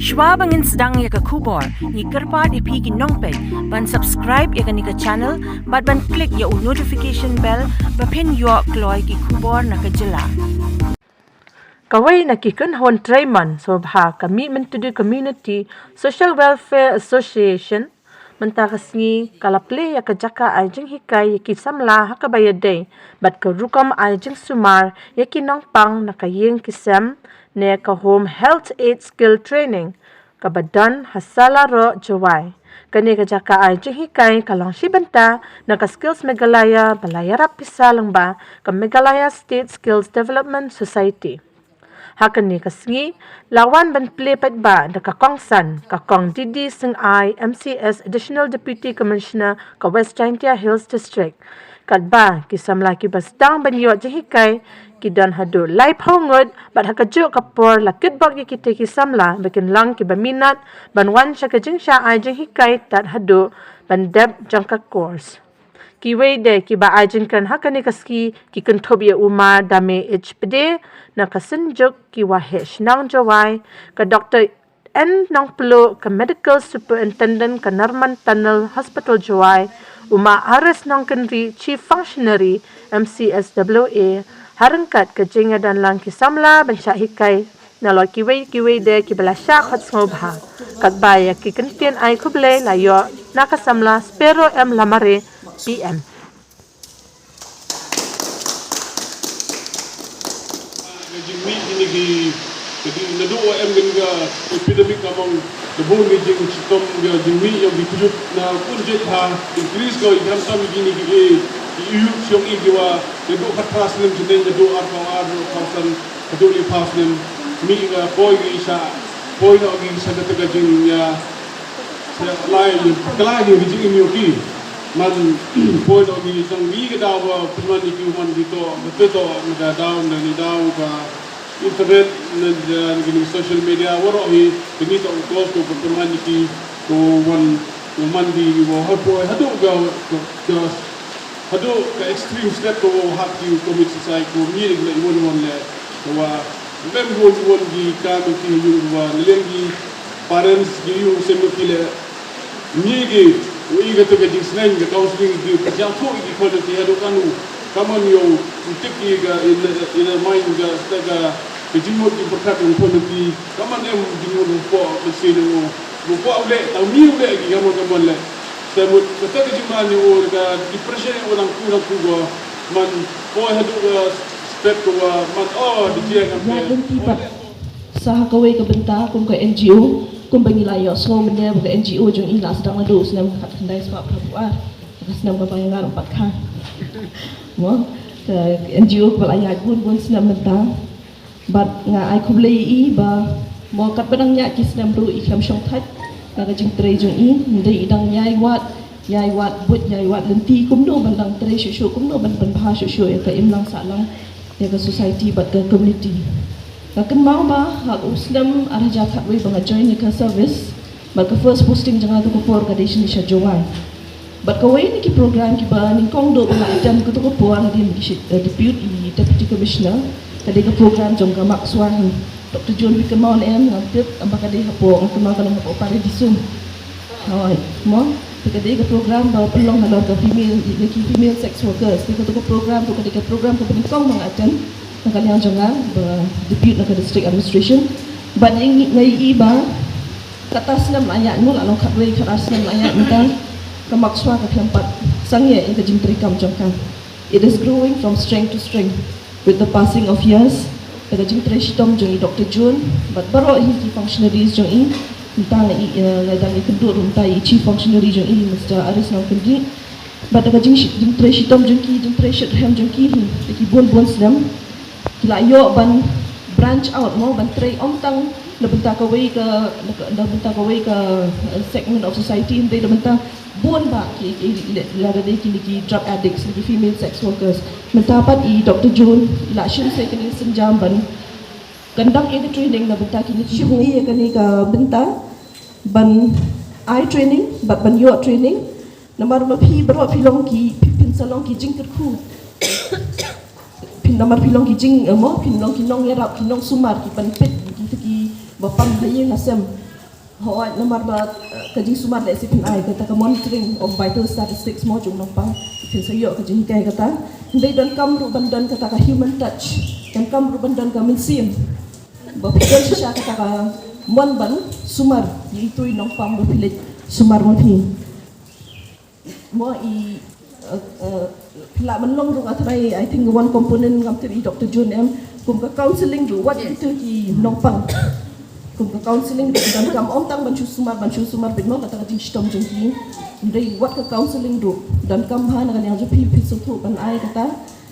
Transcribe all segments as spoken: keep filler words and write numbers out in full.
Shwa ba ngin sdang ïa ka khubor, ngi kyrpad ïa phi ki nongpeit ban subscribe ïa kane ka channel bad ban click ïa u notification bell ba phin ïoh kloi ki khubor na ka jylla. Kawei na ki kynhun treimon sngewbha ka Mihmyntdu Community Social Welfare Association mynta ka sngi ka la plie ïa ka jaka ai jinghikai ïa ki samla ha kaba ïadei bad ka rukom ai jingsumar ïa ki nongpang na ka ïing ki sem ne ka Home Health Aid Skill Training kaba don ha Sala Road, Jowai. Kane ka jaka ai jinghikai ka long shi bynta na ka Skills Meghalaya ba la ïarap pisa lyngba ka Meghalaya State Skills Development Society. Ha kane ka sngi la wan ban plie paidbah da ka kongsan ka Kong D D Sing Ai, M C S, Additional Deputy Commissioner ka West Jaintia Hills District. Katba ki samla kiba sdang ban ïoh jinghikai ki don haduh laiphew ngut bad ha kajuh ka por la kitbok ïa kita ki samla ba kin long kiba minot ban wan sha ka jingshah ai jinghikai tad haduh ban dep jong ka course. Kiwei de kiba ai jingkren ha kane ka sngi ki kynthup ïa u Ma Dame H Pde na ka Synjuk ki Waheh Shnong Jowai, ka Doctor N Nongpluh ka Medical Superintendent ka Norman Tunnel Hospital Jowai, u Ma Aris Nongkynrih Chief Functionary M C S W A, ha ryngkat ka jingïadonlang ki samla ban shah hikai nalor kiwei kiwei de kiba la shah khot sngewbha. Katba ïa ki kyntien ai khublei la ïoh na ka samla Spero M Lamare, P M. Ka jingmih kine ki, ka jing naduh em kane ka epidemic ka mong, ka bun ka jingshitom ka jingmih ïa ki kjut na kun jait ha, increase ka ïa khamtam kine ki, eh, ki ïuh siong i ki wa naduh khatphra snem jingdeng naduh arphew ar, naduh khatsan, naduh liphew snem, mih ka poi ki sha, poi noh ki sha kata ka jing ïa, Lai, kala ni ri jing ni oki. Man, poi noh ni sang ni ka daw ba pynman ni ki man ki to, ba to to na ka daw na ni daw ba internet na, na ni social media waroh hi, ni to close to pynman ni ki to wan, to man di wa ha poi haduh ga, ga, ga, haduh ka extreme step to wa hap ki commit suicide ko ni ri la iwan wan le. Wa mem wan wan ki ka to ki yung wa ni leng ki parents ki yung sem ki le. Ngi ki, u i ka te ka jingsneng ka counseling ki ka jam pho ki khon ki haduh kanu. Ka man ïoh u tik ki ka in, in the mind ka te ka, ka jingmut ki pyrkhat u khon ki. Ka man em jingmut u pho mesti u, u pho u leh, tau ngi u leh ki ka man ka man leh. Te mut ka te ka jingman ïoh u ka depression ïoh u dang ku dang ku ko. Man poi haduh ka step ko man, oh, di jia ka. Ïa lynti pat. Sa ha kawei ka bynta kum ka N G O, kum ba ngi la ïohsngew mynne ba ka N G O jong i la sdang naduh u snem khatkhyndai spah phra phew ar, ka snem kaba ïa nga ruh pat kha. Mo, ka N G O kaba la ïaid bun bun snem mynta. Bad nga ai khublei ïa i ba mo katba dang ïaid ki snem ruh i khlem shong thait na ka jingtrei jong i, hynrei i dang ïai wad, ïai wad buit, ïai wad lynti kumno ban dang trei shuh shuh, kumno ban pynbha shuh shuh ïa ka imlang sahlang ïa ka society bad ka community. Nga kynmaw ba ha u snem ar hajar khatwei ba nga join ïa ka service, bad ka first posting jong nga tu ka por ka dei shane sha Jowai. Bad kawei na ki program kiba nyngkong duh ba nga attend kato ka por hadien ba ki shi-, eh, depute, i Deputy Commissioner, ka dei ka program jong ka Mak Swa hi. Doctor John phi kynmaw ne em, ngam tip, amba ka dei hapoh, ngam kynmaw ka long hapoh Paradiso. Hooid, mo? Te ka dei ka program ba pynlong halor ka female, ïa ki female sex workers. Te kato ka program, to ka dei ka program kaba nyngkong ba nga attend na ka liang jong nga ba depute na ka district administration. Bad nga ïohi ba kata snem la ïaid, mo, la long khatwei khatar snem la ïaid mynta, ka Mak Swa ka khlem pat sangeh ïa ka jingtrei kam jong ka. It is growing from strength to strength with the passing of years. Da ka jingtrei shitom jong i Doctor John bad baroh hi ki functionaries jong i, mynta nga i, eh, nga dang ïakynduh ruh mynta i chief functionary jong i, Mister Aris Nongkynrih. Bad da ka jing-, jingtrei shitom jong ki, jingtrei shitrhem jong ki hi da ki bun bun snem, ki la ïoh ban branch out, mo, ban trei ym tang na bynta kawei ka, na, na bynta kawei ka, eh, segment of society, hynrei na bynta bun bah ki, ki, ki, lada dei kine ki drug addicts, ki female sex workers. Mynta pat i Doctor John i la shim sa ïa kane ka sienjam ban conduct ïa ka training na bynta kine ki home. Shim ïa kane ka bynta ban ai training bad ban ïoh training. Namar ma phi baroh phi long ki, phi, phin sa long ki jingkyrkhu. Phin, namar phi long ki jing, eh, mo, phin long ki nongïarap, ki nongsumar, ki ban peit, ki, kiba pang ha ïing ha sem. Hooid, namar ba, eh, ka jingsumar lehse phin ai kata ka monitoring of vital statistics mo jong Nongpang, phin sa ïoh ka jinghikai kata. Hynrei donkam ruh ban don kata ka human touch, donkam ruh ban don ka mynsiem. Ba phi don shisha kata ka mon ban sumar ïa itu i Nongpang ba phi leit sumar ma phi. Mo i, eh, eh, phi lah ban long ruh, nga tharai, I think one component ngam tip i Doctor Jun em, kum ka counselling ruh wat ïa itu ki Nongpang. Kum ka counselling ruh donkam, ym tang ban shu sumar, ban shu sumar beit mo kata ka jingshitom jong ki. Hynrei wat ka counselling ruh donkam bha na ka liang jong phi, phi sngewthuh ban ai kata.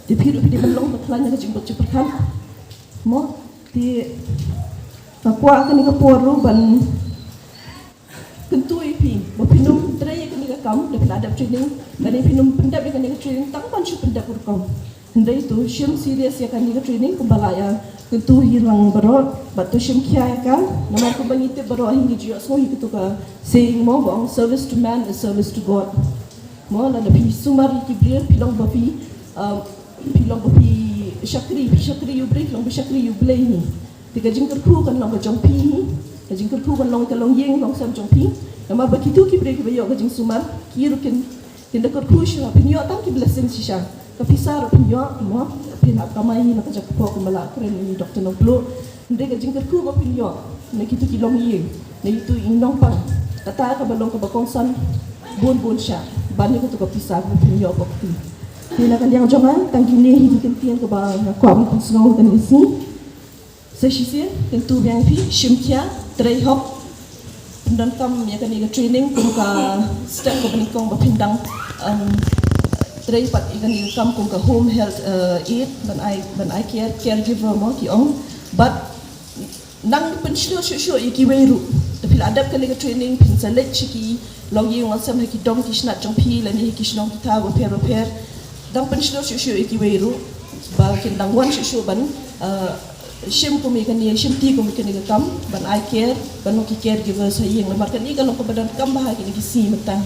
Te phi ruh phi dei ban long ba khlaiñ na ka jingbit jingpyrkhat. Mo te nga kwah kane ka por ruh ban kyntu ïa phi ba phin ym trei ïa kane ka kam, da phi la dep training, lane phin ym pyndep ïa kane ka training tang ban shu pyndep rukom. Hynrei to shim serious ïa kane ka training kumba la ïa kyntu hi lang baroh, bad to shim khia ïa ka. Namar kumba ngi tip baroh hi, ngi ju ïohsngew hi katu ka saying mo ba ong, "Service to man is service to God." Mo, lada phi sumar ïa ki briew, phi long ba phi, um, phi long ba phi shakri, phi shakri ïa u briew, phi long ba shakri ïa u Blei hi. Te ka jingkyrkhu kan long ka jong phi hi, ka jingkyrkhu kan long ka longïing longsem jong phi. Namar ba kitu ki briew kiba ïoh ka jingsumar, ki ruh kin, kin da kyrkhu shisha, phin ïoh tang ki blessing shisha. Ka pisa ruh phin ïoh, mo, phin hap kamai hi na ka jaka pok kumba la kren i Doctor Nongpluh. Hynrei ka jingkyrkhu ba phin ïoh na kitu ki longïing, na itu i Nongpang, kata kaba long kaba kongsan bun bun sha ban ïoh katu ka pisa ba phin ïoh bok ti. Te na ka liang jong nga, tang kine hi ki kyntien kaba nga kwah ban pynsngew kane ka sngi. Sa shisien, kyntu biang phi, shim khia, trei hok. Pyndonkam ïa kane ka training kum ka step kaba nyngkong ba phin dang, um, trei pat ïa kane ka kam kum ka home health, uh, aide, ban ai, ban ai care, caregiver mo ki ong. Bad nang pynshlur shuh shuh ïa kiwei ruh. Da phi la dep kane ka training, phin sa leit sha ki longïing longsem, ha ki dong ki snat jong phi lane ha ki shnong ki thaw bapher bapher. Dang pynshlur shuh shuh ïa kiwei ruh ba kin dang wan shuh shuh ban, uh, shim kum ïa kane, shim ti kum ïa kane ka kam, ban ai care, ban long ki caregivers ha ïing. Namar kane ka long kaba donkam bha ha kine ki sngi mynta.